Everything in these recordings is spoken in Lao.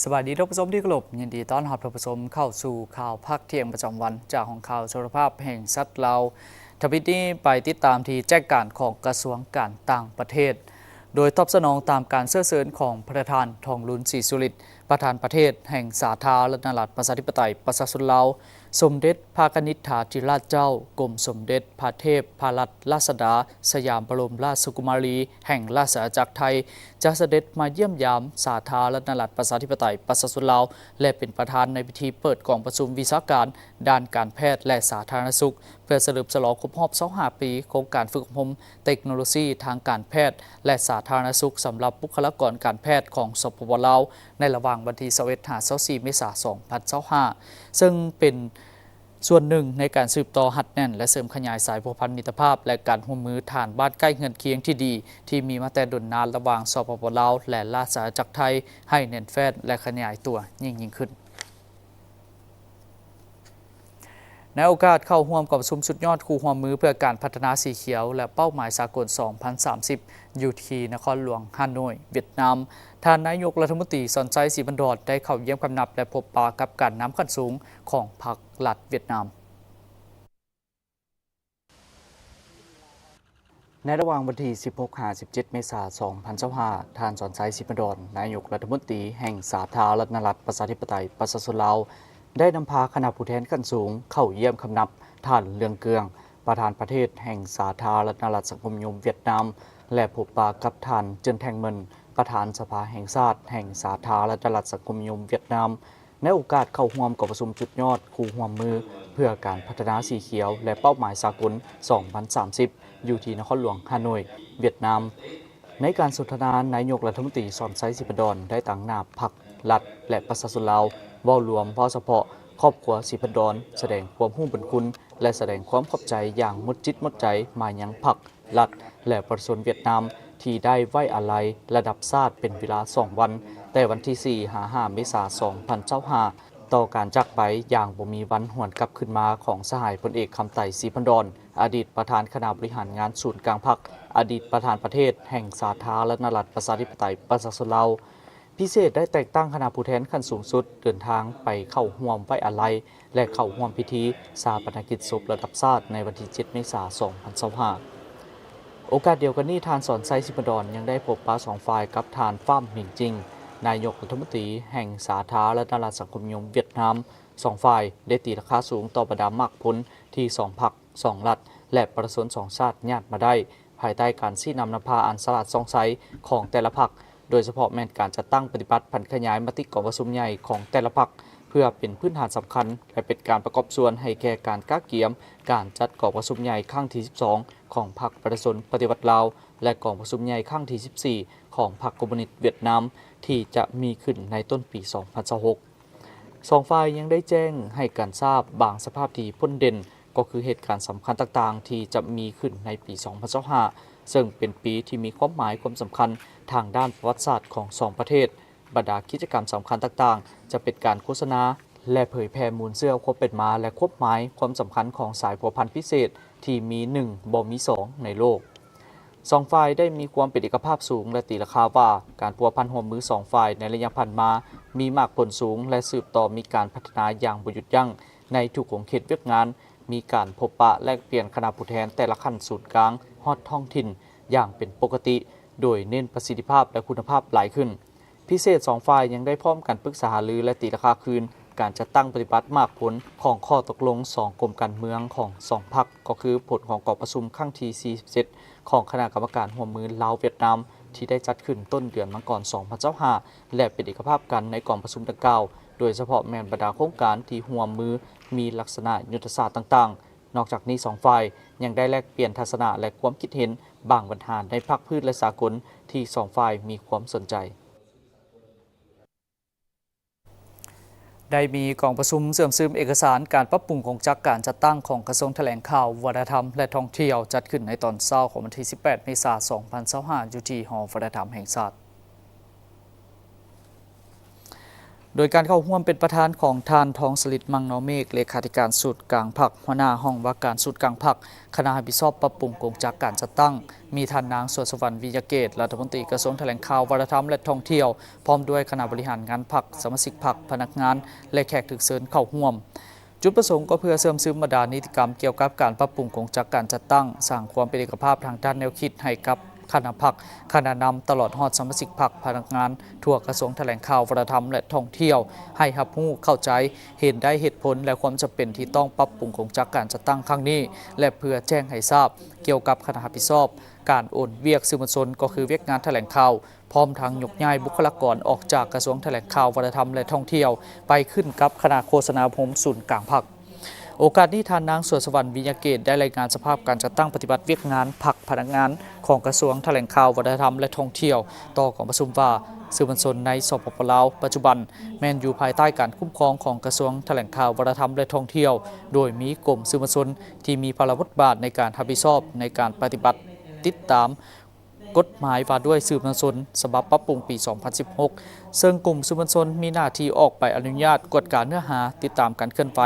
ສະບາຍດີທ່ານຜູ້ຊົມທີ່ເຄົາລົບ, ຍິນດີຕ້ອນຮັບທ່ານຜູ້ຊົມເຂົ້າສູ່ຂ່າວພາກທ່ຽງປະຈຳວັນ ຈາກຫ້ອງຂ່າວໂທລະພາບແຫ່ງຊາດລາວ. ທຳອິດນີ້ໄປຕິດຕາມທີ່ແຈ້ງການຂອງກະຊວງການຕ່າງປະເທດ ໂດຍຕອບສະໜອງຕາມການເຊື້ອເຊີນຂອງພະປະທານ ທອງລຸນ ສີສຸລິດ ປະທານປະເທດແຫ່ງສາທາລະນະລັດ ປະຊາທິປະໄຕ ປະຊາຊົນລາວ, ສົມເດັດພະກະນິດຖາທິລາດເຈົ້າ ກົມສົມເດັດພະເທບພະລັດລາຊະດາ ສະຫຍາມບະລົມລາຊະກຸມາລີ ແຫ່ງລາຊະອານາຈັກໄທ ຈະສະເດັດມາຢ້ຽມຢາມສາທາລະນະລັດ ປະຊາທິປະໄຕ ປະຊາຊົນລາວ ແລະ ເປັນປະທານໃນພິທີເປີດກອງປະຊຸມວິຊາການດ້ານການແພດ ແລະ ສາທາລະນະສຸກ ເພື່ອສະເຫຼີມສະຫຼອງຄົບຮອບຊາວຫ້າປີໂຄງການຝຶກອົບຮົມເຕັກໂນໂລຊີທາງການແພດ ແລະ ສາທາລະນະສຸກ ສຳລັບບຸກຄະລາກອນການແພດຂອງ ສປປ ລາວ ໃນລະຫວ່າງວັນທີຊາວເອັດ ຫາ ຊາວສີ່ ເມສາ ສອງພັນຊາວຫ້າ ເຊິ່ງເປັນສ່ວນໜຶ່ງໃນການສືບຕໍ່ຮັດແໜ້ນ ແລະ ເສີມຂະຫຍາຍສາຍພົວພັນມິດຕະພາບ ແລະ ການຮ່ວມມືທາງດ້ານບ້ານໃກ້ເຮືອນຄຽງທີ່ດີ ທີ່ມີມາແຕ່ດົນນານລະຫວ່າງ ສປປ ລາວ ແລະ ລາຊະອານາຈັກໄທ ໃຫ້ແໜ້ນແຟ້ນ ແລະ ຂະຫຍາຍຕົວຍິ່ງໆຂຶ້ນ. ໃນໂອກາດເຂົ້າຮ່ວມກອງປະຊຸມສຸດຍອດຄູ່ຮ່ວມມືເພື່ອການພັດທະນາສີຂຽວ ແລະ ເປົ້າໝາຍສາກົນສອງພັນສາມສິບ ຢູ່ທີ່ນະຄອນຫຼວງຮ່າໂນ້ຍ ຫວຽດນາມ, ທ່ານນາຍົກລັດຖະມົນຕີ ສອນໄຊ ສີພັນດອນ ໄດ້ເຂົ້າຢ້ຽມຄຳນັບ ແລະ ພົບປະກັບການນຳຂັ້ນສູງຂອງພັກລັດຫວຽດນາມ. ໃນລະຫວ່າງວັນທີສິບຫົກ ຫາ ສິບເຈັດ ເມສາ ສອງພັນຊາວຫ້າ ທ່ານ ສອນໄຊ ສີພັນດອນ ນາຍົກລັດຖະມົນຕີແຫ່ງສາທາລະນະລັດ ປະຊາທິປະໄຕ ປະຊາຊົນລາວ ໄດ້ນຳພາຄະນະຜູ້ແທນຂັ້ນສູງເຂົ້າຢ້ຽມຄຳນັບ ທ່ານ ເລື່ອງເກືອງ ປະທານປະເທດແຫ່ງສາທາລະນະລັດສັງຄົມນິຍົມຫວຽດນາມ ແລະ ພົບປະກັບທ່ານ ເຈີນ ແທງ ເມິນ ປະທານສະພາແຫ່ງຊາດແຫ່ງສາທາລະນະລັດສັງຄົມນິຍົມຫວຽດນາມ ໃນໂອກາດເຂົ້າຮ່ວມກອງປະຊຸມສຸດຍອດຄູ່ຮ່ວມມືເພື່ອການພັດທະນາສີຂຽວ ແລະ ເປົ້າໝາຍສາກົນສອງພັນສາມສິບ ຢູ່ທີ່ນະຄອນຫຼວງຮ່າໂນ້ຍ ຫວຽດນາມ. ໃນການສົນທະນາ, ນາຍົກລັດຖະມົນຕີ ສອນໄຊ ສີພັນດອນ ໄດ້ຕາງໜ້າພັກ, ລັດ ແລະ ປະຊາຊົນລາວ ເວົ້າລວມ, ເວົ້າສະເພາະຄອບຄົວສີພັນດອນ ສະແດງຄວາມຮູ້ບຸນຄຸນ ແລະ ສະແດງຄວາມຂອບໃຈຢ່າງໝົດຈິດໝົດໃຈມາຍັງພັກ, ລັດ ແລະ ປະຊາຊົນຫວຽດນາມ ທີ່ໄດ້ໄວ້ອາໄລລະດັບຊາດເປັນເວລາສອງວັນ, ແຕ່ວັນທີສີ່ ຫາ ຫ້າ ເມສາ ສອງພັນຊາວຫ້າ ຕໍ່ການຈາກໄປຢ່າງບໍ່ມີວັນຫວນກັບຄືນມາຂອງສະຫາຍພົນເອກ ຄຳໄຕ ສີພັນດອນ ອະດີດປະທານຄະນະບໍລິຫານງານສູນກາງພັກ, ອະດີດປະທານປະເທດແຫ່ງສາທາລະນະລັດ ປະຊາທິປະໄຕ ປະຊາຊົນລາວ. ພິເສດໄດ້ແຕ່ງຕັ້ງຄະນະຜູ້ແທນຂັ້ນສູງສຸດເດີນທາງໄປເຂົ້າຮ່ວມໄວ້ອາໄລ ແລະ ເຂົ້າຮ່ວມພິທີຊາປະນະກິດສົບລະດັບຊາດໃນວັນທີເຈັດ ເມສາ ສອງພັນຊາວຫ້າ. ໂອກາດດຽວກັນນີ້, ທ່ານ ສອນໄຊ ສີພັນດອນ ຍັງໄດ້ພົບປະສອງຝ່າຍກັບທ່ານ ຟາມ ມິງຈິງ ນາຍົກລັດຖະມົນຕີແຫ່ງສາທາລະນະລັດສັງຄົມນິຍົມຫວຽດນາມ. ສອງຝ່າຍໄດ້ຕີລາຄາສູງຕໍ່ບັນດາໝາກຜົນທີ່ສອງພັກ, ສອງລັດ ແລະ ປະຊາຊົນສອງຊາດຍາດມາໄດ້ ພາຍໃຕ້ການຊີ້ນຳນຳພາອັນສະຫຼາດສ່ອງໃສຂອງແຕ່ລະພັກ, ໂດຍສະເພາະແມ່ນການຈັດຕັ້ງປະຕິບັດຜັນຂະຫຍາຍມະຕິກອງປະຊຸມໃຫຍ່ຂອງແຕ່ລະພັກ ເພື່ອເປັນພື້ນຖານສຳຄັນ ແລະ ເປັນການປະກອບສ່ວນໃຫ້ແກ່ການກະກຽມການຈັດກອງປະຊຸມໃຫຍ່ຄັ້ງທີສິບສອງຂອງພັກປະຊາຊົນປະຕິວັດລາວ ແລະ ກອງປະຊຸມໃຫຍ່ຄັ້ງທີສິບສີ່ຂອງພັກຄອມມູນິດຫວຽດນາມ ທີ່ຈະມີຂຶ້ນໃນຕົ້ນປີສອງພັນຊາວຫົກ. ສອງຝ່າຍຍັງໄດ້ແຈ້ງໃຫ້ກັນຊາບບາງສະພາບທີ່ພົ້ນເດັ່ນ ກໍຄືເຫດການສຳຄັນຕ່າງໆທີ່ຈະມີຂຶ້ນໃນປີສອງພັນຊາວຫ້າ ເຊິ່ງເປັນປີທີ່ມີຄວາມໝາຍຄວາມສຳຄັນທາງດ້ານປະຫວັດສາດຂອງສອງປະເທດ. ບັນດາກິດຈະກຳສຳຄັນຕ່າງໆ ຈະເປັນການໂຄສະນາ ແລະ ເຜີຍແຜ່ມູນເຊື້ອຄວາມເປັນມາ ແລະ ຄວາມໝາຍຄວາມສຳຄັນຂອງສາຍພົວພັນພິເສດທີ່ມີໜຶ່ງບໍ່ມີສອງໃນໂລກ. ສອງຝ່າຍໄດ້ມີຄວາມເປັນເອກະພາບສູງ ແລະ ຕີລາຄາວ່າ ການພົວພັນຮ່ວມມືສອງຝ່າຍໃນໄລຍະຜ່ານມາ ມີໝາກຜົນສູງ ແລະ ສືບຕໍ່ມີການພັດທະນາຢ່າງບໍ່ຢຸດຢັ້ງໃນທຸກຂົງເຂດວຽກງານ, ມີການພົບປະແລກປ່ຽນຄະນະຜູ້ແທນແຕ່ລະຂັ້ນສູນກາງຮອດທ້ອງຖິ່ນຢ່າງເປັນປົກກະຕິ, ໂດຍເນັ້ນປະສິດທິພາບ ແລະ ຄຸນນະພາບຫຼາຍຂຶ້ນ. ພິເສດສອງຝ່າຍຍັງໄດ້ພ້ອມກັນປຶກສາຫາລື ແລະ ຕີລາຄາຄືນການຈັດຕັ້ງປະຕິບັດໝາກຜົນຂອງຂໍ້ຕົກລົງສອງກົມການເມືອງຂອງສອງພັກ, ກໍຄືຜົນຂອງກອງປະຊຸມຄັ້ງທີສີ່ສິບເຈັດຂອງຄະນະກຳມະການຮ່ວມມືລາວ-ຫວຽດນາມ ທີ່ໄດ້ຈັດຂຶ້ນຕົ້ນເດືອນມັງກອນສອງພັນຊາວຫ້າ ແລະ ເປັນເອກະພາບກັນໃນກອງປະຊຸມດັ່ງກ່າວ, ໂດຍສະເພາະແມ່ນບັນດາໂຄງການທີ່ຮ່ວມມືມີລັກສະນະຍຸດທະສາດຕ່າງໆ. ນອກຈາກນີ້, ສອງຝ່າຍຍັງໄດ້ແລກປ່ຽນທັດສະນະ ແລະ ຄວາມຄິດເຫັນບາງບັນຫາໃນພາກພື້ນ ແລະ ສາກົນທີ່ສອງຝ່າຍມີຄວາມສົນໃຈ. ໄດ້ມີກອງປະຊຸມເຊື່ອມຊຶມເອກະສານການປັບປຸງໂຄງຈັກການຈັດຕັ້ງຂອງກະຊວງຖະແຫຼງຂ່າວ, ວັດທະນະທຳ ແລະ ທ່ອງທ່ຽວ ຈັດຂຶ້ນໃນຕອນເຊົ້າຂອງວັນທີສິບແປດ ເມສາ ສອງພັນຊາວຫ້າ ຢູ່ທີ່ຫໍວັດທະນະທຳແຫ່ງຊາດ. ໂດຍການເຂົ້າຮ່ວມເປັນປະທານຂອງທ່ານ ທອງສະລິດ ມັງນໍເມກ ເລຂາທິການສູນກາງພັກ, ຫົວໜ້າຫ້ອງວ່າການສູນກາງພັກ, ຄະນະຮັບຜິດຊອບປັບປຸງກົງຈັກການຈັດຕັ້ງ, ມີທ່ານນາງ ສວນສະຫວັນ ວິຍະເກດ ລັດຖະມົນຕີກະຊວງຖະແຫຼງຂ່າວ, ວັດທະນະທຳ ແລະ ທ່ອງທ່ຽວ, ພ້ອມດ້ວຍຄະນະບໍລິຫານງານພັກ, ສະມາຊິກພັກ, ພະນັກງານ ແລະ ແຂກຖືກເຊີນເຂົ້າຮ່ວມ. ຈຸດປະສົງກໍເພື່ອເຊື່ອມຊຶມບັນດານິຕິກຳກ່ຽວກັບການປັບປຸງກົງຈັກການຈັດຕັ້ງ, ສ້າງຄວາມເປັນເອກະພາບທາງດ້ານແນວຄິດໃຫ້ກັບຄະນະພັກ, ຄະນະນຳ, ຕະຫຼອດຮອດສະມາຊິກພັກ, ພະນັກງານທົ່ວກະຊວງຖະແຫຼງຂ່າວ, ວັດທະນະທຳ ແລະ ທ່ອງທ່ຽວ ໃຫ້ຮັບຮູ້ເຂົ້າໃຈ, ເຫັນໄດ້ເຫດຜົນ ແລະ ຄວາມຈຳເປັນທີ່ຕ້ອງປັບປຸງກົງຈັກການຈັດຕັ້ງຄັ້ງນີ້ ແລະ ເພື່ອແຈ້ງໃຫ້ຊາບກ່ຽວກັບຄະນະຮັບຜິດຊອບການໂອນວຽກສື່ມວນຊົນ ກໍຄືວຽກງານຖະແຫຼງຂ່າວ, ພ້ອມທັງຍົກຍ້າຍບຸກຄະລາກອນອອກຈາກກະຊວງຖະແຫຼງຂ່າວ, ວັດທະນະທຳ ແລະ ທ່ອງທ່ຽວ ໄປຂຶ້ນກັບຄະນະໂຄສະນາອົບຮົມສູນກາງພັກ. ໂອກາດນີ້ ທ່ານນາງ ສວນສະຫວັນ ວິຍະເກດ ໄດ້ລາຍງານສະພາບການຈັດຕັ້ງປະຕິບັດວຽກງານພັກພະນັກງານຂອງກະຊວງຖະແຫຼງຂ່າວ, ວັດທະນະທຳ ແລະ ທ່ອງທ່ຽວ ຕໍ່ກອງປະຊຸມວ່າ ສື່ມວນຊົນໃນ ສປປ ລາວ ປັດຈຸບັນແມ່ນຢູ່ພາຍໃຕ້ການຄຸ້ມຄອງຂອງກະຊວງຖະແຫຼງຂ່າວ, ວັດທະນະທຳ ແລະ ທ່ອງທ່ຽວ, ໂດຍມີກົມສື່ມວນຊົນທີ່ມີພາລະບົດບາດໃນການຮັບຜິດຊອບໃນການປະຕິບັດ, ຕິດຕາມ ກົດໝາຍວ່າດ້ວຍສື່ມວນຊົນ ສະບັບປັບປຸງປີສອງພັນສິບຫົກ ເຊິ່ງກຸ່ມສື່ມວນຊົນມີໜ້າທີ່ອອກໃບອະນຸຍາດ, ກວດກາເນື້ອຫາ, ຕິດຕາມການເຄື່ອນໄຫວ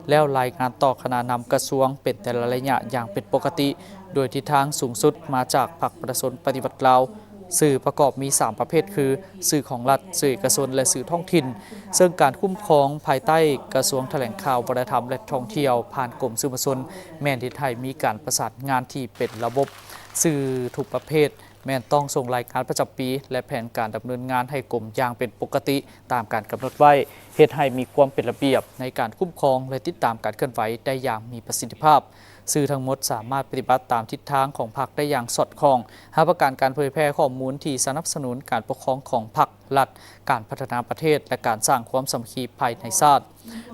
ແລ້ວລາຍງານຕໍ່ຄະນະນຳກະຊວງເປັນແຕ່ລະໄລຍະຢ່າງເປັນປົກກະຕິ, ໂດຍທິດທາງສູງສຸດມາຈາກພັກປະຊາຊົນປະຕິວັດລາວ. ສື່ປະກອບມີສາມປະເພດຄື ສື່ຂອງລັດ, ສື່ເອກະຊົນ ແລະ ສື່ທ້ອງຖິ່ນ, ເຊິ່ງການຄຸ້ມຄອງພາຍໃຕ້ກະຊວງຖະແຫຼງຂ່າວ, ວັດທະນະທຳ ແລະ ທ່ອງທ່ຽວ ຜ່ານກົມສື່ມວນຊົນ ແມ່ນເຮັດໃຫ້ມີການປະສານງານທີ່ເປັນລະບົບ. ສື່ທຸກປະເພດແມ່ນຕ້ອງສົ່ງລາຍງານປະຈຳປີ ແລະ ແຜນການດຳເນີນງານໃຫ້ກົມຢ່າງເປັນປົກກະຕິຕາມການກຳນົດໄວ້, ເຮັດໃຫ້ມີຄວາມເປັນລະບຽບໃນການຄຸ້ມຄອງ ແລະ ຕິດຕາມການເຄື່ອນໄຫວໄດ້ຢ່າງມີປະສິດທິພາບ. ສື່ທັງໝົດສາມາດປະຕິບັດຕາມທິດທາງຂອງພັກໄດ້ຢ່າງສອດຄ່ອງ, ຮັບປະກັນການເຜີຍແຜ່ຂໍ້ມູນທີ່ສະໜັບສະໜູນການປົກຄອງຂອງພັກ, ລັດ, ການພັດທະນາປະເທດ ແລະ ການສ້າງຄວາມສາມັກຄີພາຍໃນຊາດ.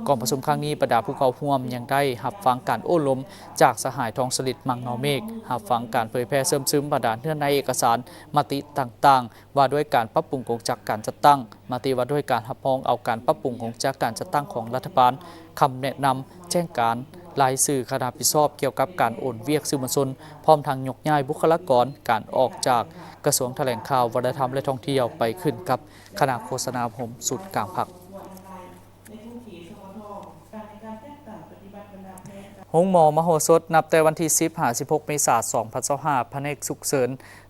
ກອງປະຊຸມຄັ້ງນີ້ ບັນດາຜູ້ເຂົ້າຮ່ວມຍັງໄດ້ຮັບຟັງການໂອ້ລົມຈາກສະຫາຍ ທອງສະລິດ ມັງນໍເມກ, ຮັບຟັງການເຜີຍແຜ່ເຊື່ອມຊຶມບັນດາເນື້ອໃນເອກະສານ, ມະຕິຕ່າງໆ ວ່າດ້ວຍການປັບປຸງກົງຈັກການຈັດຕັ້ງ, ມະຕິວ່າດ້ວຍການຮັບຮອງເອົາການປັບປຸງກົງຈັກການຈັດຕັ້ງຂອງລັດຖະບານ, ຄຳແນະນຳ, ແຈ້ງການ, ລາຍຊື່ຄະນະຮັບຜິດຊອບກ່ຽວກັບການໂອນວຽກສື່ມວນຊົນ, ພ້ອມທັງຍົກຍ້າຍບຸກຄະລາກອນການອອກຈາກກະຊວງຖະແຫຼງຂ່າວ, ວັດທະນະທຳ ແລະ ທ່ອງທ່ຽວ ໄປຂຶ້ນກັບຄະນະໂຄສະນາອົບຮົມສູນກາງພັກ. ໂຮງໝໍມະໂຫສົດ ນັບແຕ່ວັນທີສິບ ຫາ ສິບຫົກ ເມສາ ສອງພັນຊາວຫ້າ ພະແນກສຸກເສີນ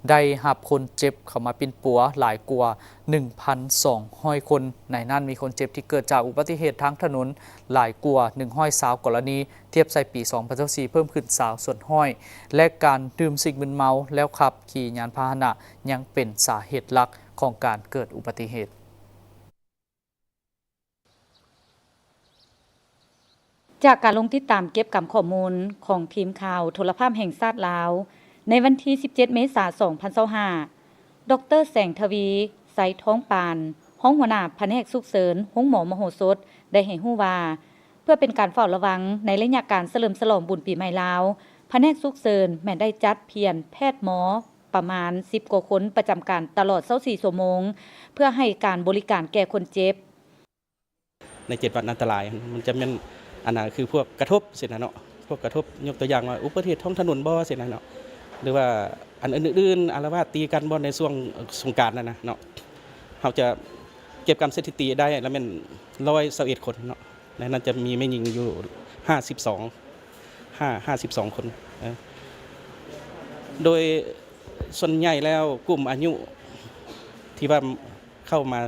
ໄດ້ຮັບຄົນເຈັບເຂົ້າມາປິ່ນປົວຫຼາຍກວ່າ ໜຶ່ງພັນສອງຮ້ອຍຄົນ. ໃນນັ້ນມີຄົນເຈັບທີ່ເກີດຈາກອຸບັດຕິເຫດທາງຖະໜົນຫຼາຍກວ່າ ໜຶ່ງຮ້ອຍຊາວ ກໍລະນີ, ທຽບໃສ່ປີສອງພັນຊາວສີ່ ເພີ່ມຂຶ້ນ ຊາວສ່ວນຮ້ອຍ ແລະ ການດື່ມສິ່ງມຶນເມົາແລ້ວຂັບຂີ່ຍານພາຫະນະ ຍັງເປັນສາເຫດຫຼັກຂອງການເກີດອຸບັດຕິເຫດ. ຈາກການລົງຕິດຕາມເກັບກຳຂໍ້ມູນຂອງທີມຂ່າວໂທລະພາບແຫ່ງຊາດລາວ, ໃນວັນທີສິບເຈັດ ເມສາ ສອງພັນຊາວຫ້າ ດອກເຕີ ແສງທະວີ ໄຊທອງປານ ຮອງຫົວໜ້າພະແນກສຸກເສີນ ໂຮງໝໍມະໂຫສົດ ໄດ້ໃຫ້ຮູ້ວ່າ ເພື່ອເປັນການເຝົ້າລະວັງໃນໄລຍະການສະເຫຼີມສະຫຼອງບຸນປີໃໝ່ລາວ, ພະແນກສຸກເສີນແມ່ນໄດ້ຈັດພຽນແພດໝໍ ປະມານສິບກວ່າຄົນປະຈຳການຕະຫຼອດຊາວສີ່ຊົ່ວໂມງ ເພື່ອໃຫ້ການບໍລິການແກ່ຄົນເຈັບ. ໃນເຈັດວັນອັນຕະລາຍ ມັນຈະແມ່ນ ອັນນ່າ ຄືພວກກະທົບຊີ້ນະເນາະ, ພວກກະທົບ ຍົກຕົວຢ່າງວ່າ ອຸບັດຕິເຫດທ້ອງຖະໜົນບໍຊີ້ນະເນາະ ຫຼືວ່າອັນອື່ນໆ ອາລະວາດຕີກັນບໍໃນຊ່ວງສົງການນັ້ນນະເນາະ, ເຮົາຈະເກັບກຳສະຖິຕິໄດ້ລະແມ່ນຮ້ອຍຊາວເອັດຄົນເນາະ. ໃນນັ້ນຈະມີແມ່ຍິງຢູ່ຫ້າສິບສອງ ຫ້າ ຫ້າສິບສອງຄົນ. ເອີ ໂດຍສ່ວນໃຫຍ່ແລ້ວກຸ່ມອາຍຸທີ່ວ່າເຂົ້າມາ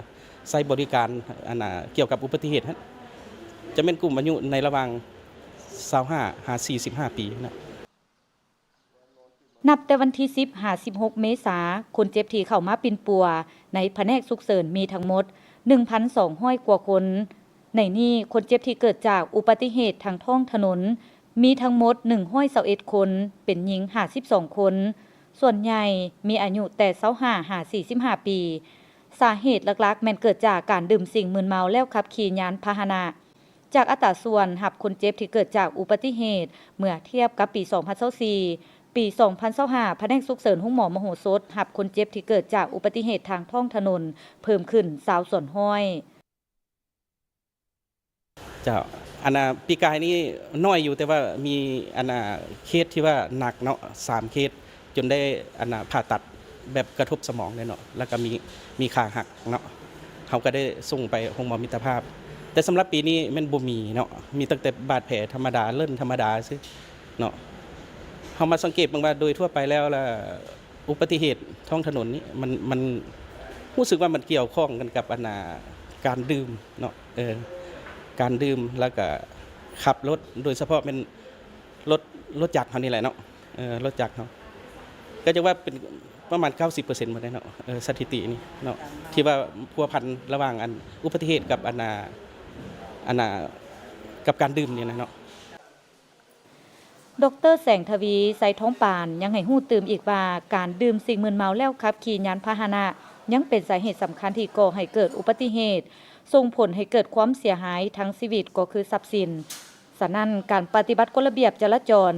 ໃຊ້ບໍລິການ ອັນນ່າ ກ່ຽວກັບອຸບັດຕິເຫດຫັ້ນ ຈະແມ່ນກຸ່ມອາຍຸໃນລະຫວ່າງຊາວຫ້າຫາສີ່ສິບຫ້າປີນະ. ນັບແຕ່ວັນທີສິບຫາສິບຫົກເມສາ, ຄົນເຈັບທີ່ເຂົ້າມາປິ່ນປົວໃນພະແນກສຸກເສີນມີທັງໝົດໜຶ່ງພັນສອງຮ້ອຍກວ່າຄົນ. ໃນນີ້, ຄົນເຈັບທີ່ເກີດຈາກອຸບັດຕິເຫດທາງທ້ອງຖະໜົນມີທັງໝົດໜຶ່ງຮ້ອຍຊາວເອັດຄົນ, ເປັນຍິງຫ້າສິບສອງຄົນ, ສ່ວນໃຫຍ່ມີອາຍຸແຕ່ຊາວຫ້າຫາສີ່ສິບຫ້າປີ. ສາເຫດຫຼັກໆແມ່ນເກີດຈາກການດື່ມສິ່ງມຶນເມົາແລ້ວຂັບຂີ່ຍານພາຫະນະ. ຈາກອັດຕາສ່ວນຮັບຄົນເຈັບທີ່ເກີດຈາກອຸບັດຕິເຫດ ເມື່ອທຽບກັບປີສອງພັນຊາວສີ່, ປີສອງພັນຊາວຫ້າ ພະແນກສຸກເສີນໂຮງໝໍມະໂຫສົດ ຮັບຄົນເຈັບທີ່ເກີດຈາກອຸບັດຕິເຫດທາງທ້ອງຖະໜົນເພີ່ມຂຶ້ນຊາວສ່ວນຮ້ອຍ. ເຈົ້າ, ອັນນ່າ ປີກາຍນີ້ນ້ອຍຢູ່, ແຕ່ວ່າມີ ອັນນ່າ ເຄສທີ່ວ່າໜັກເນາະ ສາມເຄສ. ຈົນໄດ້ ອັນນ່າ ຜ່າຕັດແບບກະທົບສະໝອງເດ້ເນາະ, ແລ້ວກໍມີ ມີຂາຫັກເນາະ, ເຮົາກໍໄດ້ສົ່ງໄປໂຮງໝໍມິດຕະພາບ ແຕ່ສຳລັບປີນີ້ແມ່ນບໍ່ມີເນາະ ມີຕັ້ງແຕ່ບາດແຜທຳມະດາ ເລີ່ນທຳມະດາຊື່ເນາະ. ເຮົາມາສັງເກດເບິ່ງວ່າໂດຍທົ່ວໄປແລ້ວລະ ອຸບັດຕິເຫດທ້ອງຖະໜົນນີ້ ມັນ ມັນຮູ້ສຶກວ່າມັນກ່ຽວຂ້ອງກັນກັບ ອັນນ່າ ການດື່ມເນາະ ເອີ ການດື່ມ ແລ້ວກະຂັບລົດ ໂດຍສະເພາະແມ່ນ ລົດ ລົດຈັກເຮົານີ້ແຫຼະເນາະ ເອີ ລົດຈັກເຮົາ ກໍຈະວ່າເປັນປະມານເກົ້າສິບເປີເຊັນໝົດເດ້ເນາະ ເອີ ສະຖິຕິນີ້ເນາະ ທີ່ວ່າພົວພັນລະຫວ່າງອັນອຸບັດຕິເຫດກັບອັນນ່າ ອັນນ່າ ກັບການດື່ມນີ້ນະເນາະ. ດອກເຕີ ແສງທະວີ ໄຊທອງປານ ຍັງໃຫ້ຮູ້ຕື່ມອີກວ່າ ການດື່ມສິ່ງມຶນເມົາແລ້ວຂັບຂີ່ຍານພາຫະນະ ຍັງເປັນສາເຫດສຳຄັນທີ່ກໍ່ໃຫ້ເກີດອຸບັດຕິເຫດ, ສົ່ງຜົນໃຫ້ເກີດຄວາມເສຍຫາຍທັງຊີວິດກໍຄືຊັບສິນ. ສະນັ້ນ, ການປະຕິບັດກົດລະບຽບຈະລາຈອນ,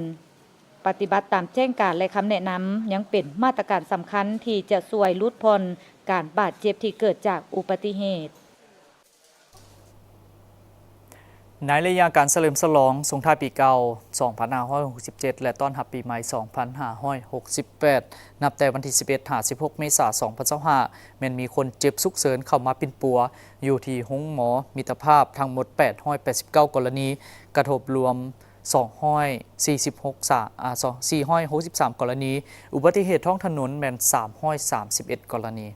ປະຕິບັດຕາມແຈ້ງການ ແລະ ຄຳແນະນຳ ຍັງເປັນມາດຕະການສຳຄັນທີ່ຈະຊ່ວຍຫຼຸດຜ່ອນການບາດເຈັບທີ່ເກີດຈາກອຸບັດຕິເຫດ. ໃນໄລຍະການສະເຫຼີມສະຫຼອງສົ່ງທ້າຍປີເກົ່າສອງພັນຫ້າຮ້ອຍຫົກສິບເຈັດ ແລະ ຕ້ອນຮັບປີໃໝ່ສອງພັນຫ້າຮ້ອຍຫົກສິບແປດ ນັບແຕ່ວັນທີສິບເອັດຫາສິບຫົກເມສາສອງພັນຊາວຫ້າ ແມ່ນມີຄົນເຈັບສຸກເສີນເຂົ້າມາປິ່ນປົວຢູ່ທີ່ໂຮງໝໍມິດຕະພາບທັງໝົດແປດຮ້ອຍແປດສິບເກົ້າກໍລະນີ, ກະທົບລວມສອງຮ້ອຍສີ່ສິບຫົກສາ ອາ ສອງ ສີ່ຮ້ອຍຫົກສິບສາມກໍລະນີ, ອຸບັດຕິເຫດທ້ອງຖະໜົນແມ່ນສາມຮ້ອຍສາມສິບເອັດກໍລະນີ.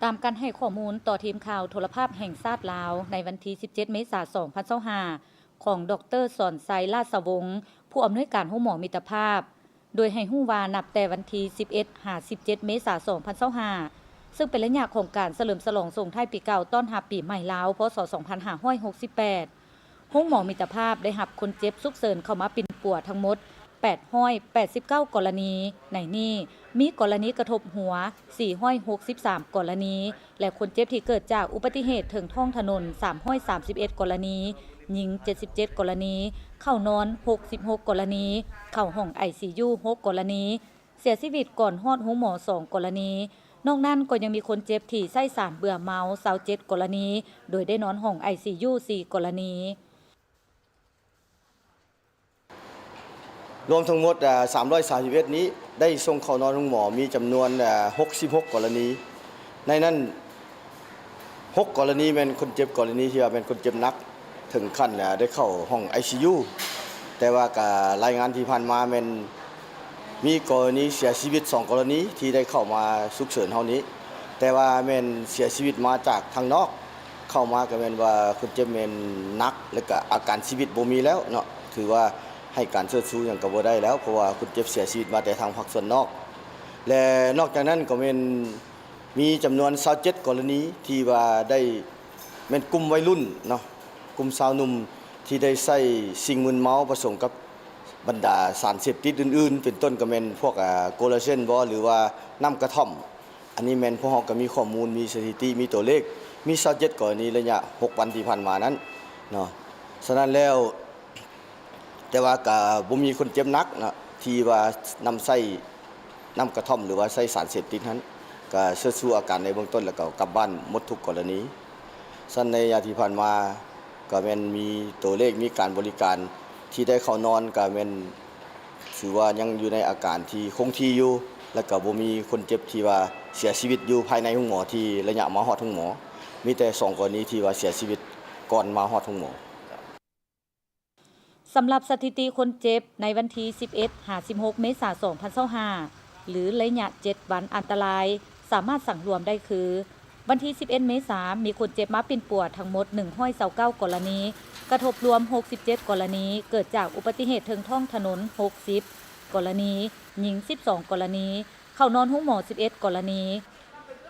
ຕາມການໃຫ້ຂໍ້ມູນຕໍ່ທີມຂ່າວໂທລະພາບແຫ່ງຊາດລາວ ໃນວັນທີສິບເຈັດເມສາສອງພັນຊາວຫ້າ ຂອງ ດອກເຕີ ສອນໄຊ ລາດສະວົງ ຜູ້ອຳນວຍການໂຮງໝໍມິດຕະພາບ, ໂດຍໃຫ້ຮູ້ວ່ານັບແຕ່ວັນທີສິບເອັດຫາສິບເຈັດເມສາສອງພັນຊາວຫ້າ ເຊິ່ງເປັນໄລຍະຂອງການສະເຫຼີມສະຫຼອງສົ່ງທ້າຍປີເກົ່າຕ້ອນຮັບປີໃໝ່ລາວ ພ.ສ. ສອງພັນຫ້າຮ້ອຍຫົກສິບແປດ ໂຮງໝໍມິດຕະພາບໄດ້ຮັບຄົນເຈັບສຸກເສີນເຂົ້າມາປິ່ນປົວທັງໝົດແປດຮ້ອຍແປດສິບເກົ້າກໍລະນີ, ໃນນີ້ມີກໍລະນີກະທົບຫົວສີ່ຮ້ອຍຫົກສິບສາມກໍລະນີ ແລະ ຄົນເຈັບທີ່ເກີດຈາກອຸບັດຕິເຫດເທິງທ້ອງຖະໜົນສາມຮ້ອຍສາມສິບເອັດກໍລະນີ, ຍິງເຈັດສິບເຈັດກໍລະນີ, ເຂົ້ານອນຫົກສິບຫົກກໍລະນີ, ເຂົ້າຫ້ອງໄອຊີຢູຫົກກໍລະນີ, ເສຍຊີວິດກ່ອນຮອດໂຮງໝໍສອງກໍລະນີ. ນອກນັ້ນກໍຍັງມີຄົນເຈັບທີ່ໃຊ້ສານເບື່ອເມົາຊາວເຈັດກໍລະນີ, ໂດຍໄດ້ນອນຫ້ອງໄອຊີຢູສີ່ກໍລະນີ. ລວມທັງໝົດ ອາ ສາມຮ້ອຍສາມສິບເອັດນີ້ ໄດ້ສົ່ງເຂົ້ານອນໂຮງໝໍມີຈຳນວນ ອາ ຫົກສິບຫົກກໍລະນີ. ໃນນັ້ນ ຫົກກໍລະນີແມ່ນຄົນເຈັບ ກໍລະນີທີ່ວ່າແມ່ນຄົນເຈັບໜັກ ເຖິງຂັ້ນ ອາ ໄດ້ເຂົ້າຫ້ອງໄອຊີຢູ, ແຕ່ວ່າກະລາຍງານທີ່ຜ່ານມາແມ່ນມີກໍລະນີເສຍຊີວິດສອງກໍລະນີທີ່ໄດ້ເຂົ້າມາສຸກເສີນເຮົານີ້, ແຕ່ວ່າແມ່ນເສຍຊີວິດມາຈາກທາງນອກ ເຂົ້າມາກໍແມ່ນວ່າຄົນເຈັບແມ່ນໜັກ ແລ້ວກະອາການຊີວິດບໍ່ມີແລ້ວເນາະ, ຖືວ່າໃຫ້ການເຊີດຊູຫຍັງກໍບໍ່ໄດ້ແລ້ວ ເພາະວ່າຄົນເຈັບເສຍຊີວິດມາແຕ່ທາງພາກສ່ວນນອກ. ແລະ ນອກຈາກນັ້ນກໍແມ່ນ ມີຈຳນວນຊາວເຈັດກໍລະນີທີ່ວ່າໄດ້ ແມ່ນກຸ່ມໄວລຸ້ນເນາະ, ກຸ່ມຊາວໜຸ່ມທີ່ໄດ້ໃຊ້ສິ່ງມຶນເມົາປະສົມກັບບັນດາສານເສບຕິດອື່ນໆ ເປັນຕົ້ນກໍແມ່ນພວກ ອາ ໂກລາເຊນບໍ ຫຼືວ່ານ້ຳກະທ່ອມ. ອັນນີ້ແມ່ນພວກເຮົາກໍມີຂໍ້ມູນ ມີສະຖິຕິ ມີຕົວເລກ ມີຊາວເຈັດກໍລະນີໄລຍະຫົກວັນທີ່ຜ່ານມານັ້ນເນາະ. ສະນັ້ນແລ້ວ ແຕ່ວ່າກະບໍ່ມີຄົນເຈັບໜັກເນາະ ທີ່ວ່ານຳໃຊ້ນ້ຳກະທ່ອມ ຫຼືວ່າໃຊ້ສານເສບຕິດຫັ້ນ, ກະເຊີດຊູອາການໃນເບື້ອງຕົ້ນ ແລ້ວກໍກັບບ້ານໝົດທຸກກໍລະນີ. ຊັ້ນໃນໄລຍະທີ່ຜ່ານມາ ກະແມ່ນມີຕົວເລກ ມີການບໍລິການທີ່ໄດ້ເຂົ້ານອນ ກະແມ່ນຖືວ່າຍັງຢູ່ໃນອາການທີ່ຄົງທີ່ຢູ່ ແລ້ວກະບໍ່ມີຄົນເຈັບທີ່ວ່າເສຍຊີວິດຢູ່ພາຍໃນໂຮງໝໍ ທີ່ໄລຍະມາຮອດໂຮງໝໍ, ມີແຕ່ສອງກໍລະນີທີ່ວ່າເສຍຊີວິດກ່ອນມາຮອດໂຮງໝໍ. ສຳລັບສະຖິຕິຄົນເຈັບໃນວັນທີສິບເອັດຫາສິບຫົກເມສາສອງພັນຊາວຫ້າ ຫຼື ໄລຍະເຈັດວັນອັນຕະລາຍ ສາມາດສັງລວມໄດ້ຄື: ວັນທີສິບເອັດເມສາ ມີຄົນເຈັບມາປິ່ນປົວທັງໝົດໜຶ່ງຮ້ອຍຊາວເກົ້າກໍລະນີ, ກະທົບລວມຫົກສິບເຈັດກໍລະນີ, ເກີດຈາກອຸບັດຕິເຫດເທິງທ້ອງຖະໜົນຫົກສິບກໍລະນີ, ຍິງສິບສອງກໍລະນີ, ເຂົ້ານອນໂຮງໝໍສິບເອັດກໍລະນີ.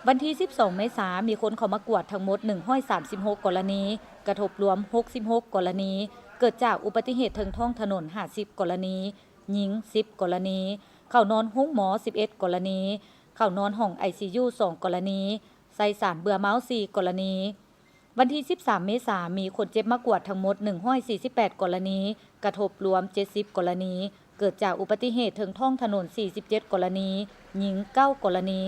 ວັນທີສິບສອງເມສາ ມີຄົນເຂົ້າມາກວດທັງໝົດໜຶ່ງຮ້ອຍສາມສິບຫົກກໍລະນີ, ກະທົບລວມຫົກສິບຫົກກໍລະນີ, ເກີດຈາກອຸບັດຕິເຫດເທິງທ້ອງຖະໜົນຫ້າສິບກໍລະນີ, ຍິງສິບກໍລະນີ, ເຂົ້ານອນໂຮງໝໍສິບເອັດກໍລະນີ, ເຂົ້ານອນຫ້ອງໄອຊີຢູສອງກໍລະນີ, ໃຊ້ສານເບື່ອເມົາສີ່ກໍລະນີ. ວັນທີສິບສາມເມສາ ມີຄົນເຈັບມາກວດທັງໝົດໜຶ່ງຮ້ອຍສີ່ສິບແປດກໍລະນີ, ກະທົບລວມເຈັດສິບກໍລະນີ, ເກີດຈາກອຸບັດຕິເຫດເທິງທ້ອງຖະໜົນສີ່ສິບເຈັດກໍລະນີ, ຍິງເກົ້າກໍລະນີ,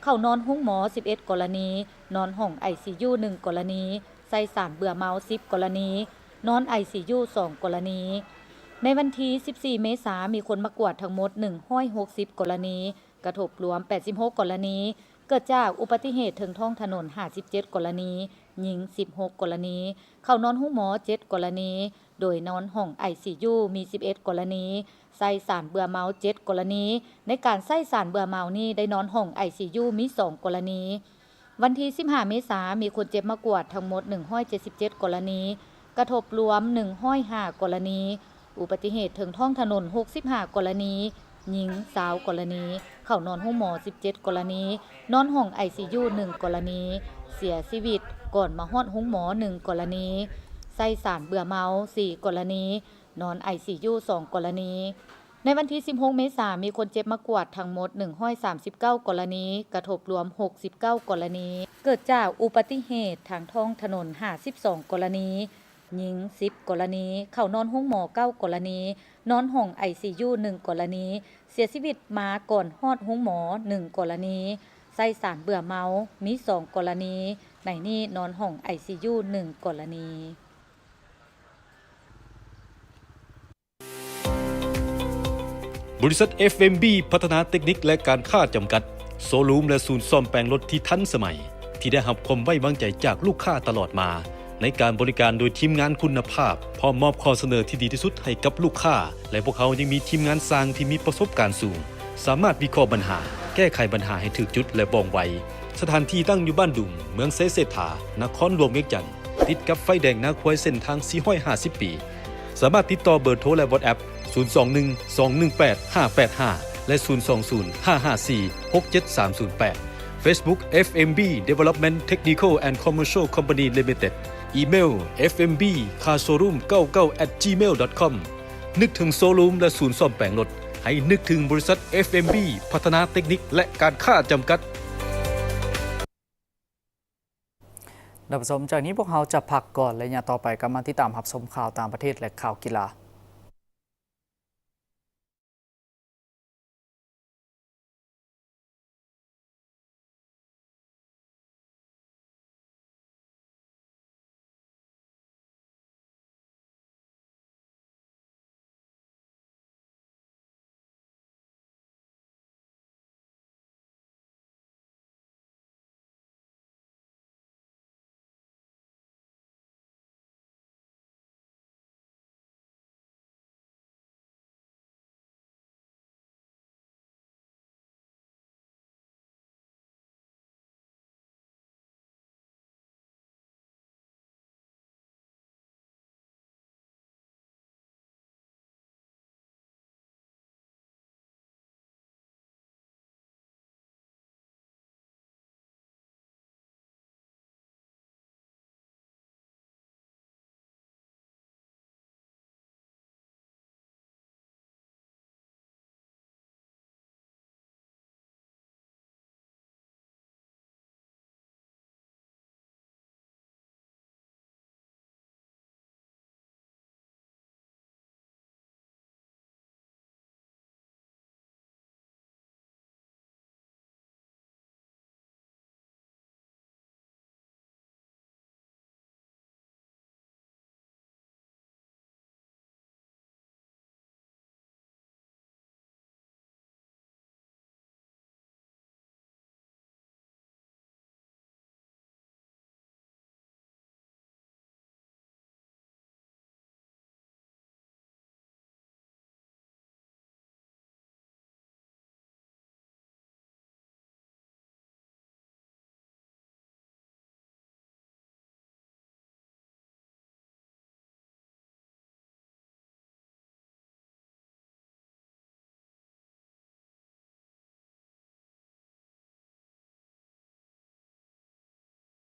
ເຂົ້ານອນໂຮງໝໍສິບເອັດກໍລະນີ, ນອນຫ້ອງໄອຊີຢູໜຶ່ງກໍລະນີ, ໃສ່ສານເບື່ອເມົາສິບກໍລະນີ, ນອນໄອຊີຢູສອງກໍລະນີ. ໃນວັນທີສິບສີ່ເມສາ ມີຄົນມາກວດທັງໝົດໜຶ່ງຮ້ອຍຫົກສິບກໍລະນີ, ກະທົບລວມແປດສິບຫົກກໍລະນີ, ເກີດຈາກອຸບັດຕິເຫດເທິງທ້ອງຖະໜົນຫ້າສິບເຈັດກໍລະນີ, ຍິງສິບຫົກກໍລະນີ, ເຂົ້ານອນໂຮງໝໍເຈັດກໍລະນີ, ໂດຍນອນຫ້ອງໄອຊີຢູມີສິບເອັດກໍລະນີ, ໃສ່ສານເບື່ອເມົາເຈັດກໍລະນີ. ໃນການໃຊ້ສານເບື່ອເມົານີ້ ໄດ້ນອນຫ້ອງໄອຊີຢູມີສອງກໍລະນີ. ວັນທີສິບຫ້າເມສາ ມີຄົນເຈັບມາກວດທັງໝົດໜຶ່ງຮ້ອຍເຈັດສິບເຈັດກໍລະນີ, ກະທົບລວມໜຶ່ງຮ້ອຍຫ້າກໍລະນີ, ອຸບັດຕິເຫດເທິງທ້ອງຖະໜົນຫົກສິບຫ້າກໍລະນີ, ຍິງຊາວກໍລະນີ, ເຂົ້ານອນໂຮງໝໍສິບເຈັດກໍລະນີ, ນອນຫ້ອງໄອຊີຢູໜຶ່ງກໍລະນີ, ເສຍຊີວິດກ່ອນມາຮອດໂຮງໝໍໜຶ່ງກໍລະນີ, ໃສ່ສານເບື່ອເມົາສີ່ກໍລະນີ, ນອນໄອຊີຢູສອງກໍລະນີ. ໃນວັນທີສິບຫົກເມສາ ມີຄົນເຈັບມາກວດທັງໝົດໜຶ່ງຮ້ອຍສາມສິບເກົ້າກໍລະນີ, ກະທົບລວມຫົກສິບເກົ້າກໍລະນີ, ເກີດຈາກອຸບັດຕິເຫດທາງທ້ອງຖະໜົນຫ້າສິບສອງກໍລະນີ, ຍິງສິບກໍລະນີ, ເຂົ້ານອນໂຮງໝໍເກົ້າກໍລະນີ, ນອນຫ້ອງໄອຊີຢູໜຶ່ງກໍລະນີ, ເສຍຊີວິດມາກ່ອນຮອດໂຮງໝໍໜຶ່ງກໍລະນີ, ໃສ່ສານເບື່ອເມົາມີສອງກໍລະນີ, ໃນນີ້ນອນຫ້ອງໄອຊີຢູໜຶ່ງກໍລະນີ. ບໍລິສັດ ເອັຟເອັມບີ ພັດທະນາເຕັກນິກ ແລະ ການຄ້າຈຳກັດ, ໂຊຣູມ ແລະ ສູນສ້ອມແປງລົດທີ່ທັນສະໄໝ, ທີ່ໄດ້ຮັບຄວາມໄວ້ວາງໃຈຈາກລູກຄ້າຕະຫຼອດມາ ໃນການບໍລິການໂດຍທີມງານຄຸນນະພາບ, ພ້ອມມອບຂໍ້ສະເໜີທີ່ດີທີ່ສຸດໃຫ້ກັບລູກຄ້າ, ແລະ ພວກເຮົາຍັງມີທີມງານຊ່າງທີ່ມີປະສົບການສູງ, ສາມາດວິເຄາະບັນຫາ, ແກ້ໄຂບັນຫາໃຫ້ຖືກຈຸດ ແລະ ວ່ອງໄວ. ສະຖານທີ່ຕັ້ງຢູ່ບ້ານດຸງ, ເມືອງໄຊເສດຖາ, ນະຄອນຫຼວງວຽງຈັນ. ຕິດກັບໄຟແດງນາຄວາຍເສັ້ນທາງສີ່ຮ້ອຍຫ້າສິບປີ. ສາມາດຕິດຕໍ່ເບີໂທ ແລະ ວອດແອັບ ສູນສອງໜຶ່ງ ສອງໜຶ່ງແປດ ຫ້າແປດຫ້າ ແລະ ສູນສອງສູນ ຫ້າຫ້າສີ່ ຫົກເຈັດສາມສູນແປດ. Facebook ເອັຟເອັມບີ Development Technical and Commercial Company Limited. ອີເມວ ເອັຟເອັມບີ ຄາຣ໌ໂຊຣູມ ເກົ້າເກົ້າ ແອັດ ຈີເມວ ດອດ ຄອມ. ນຶກເຖິງໂຊຣູມ ແລະ ສູນສ້ອມແປງລົດ, ໃຫ້ນຶກເຖິງບໍລິສັດ ເອັຟເອັມບີ ພັດທະນາເຕັກນິກ ແລະ ການຄ້າຈຳກັດ. ທ່ານຜູ້ຊົມ, ຈາກນີ້ພວກເຮົາຈະພັກກ່ອນ, ໄລຍະຕໍ່ໄປກັບມາຕິດຕາມຮັບຊົມຂ່າວຕ່າງປະເທດ ແລະ ຂ່າວກິລາ.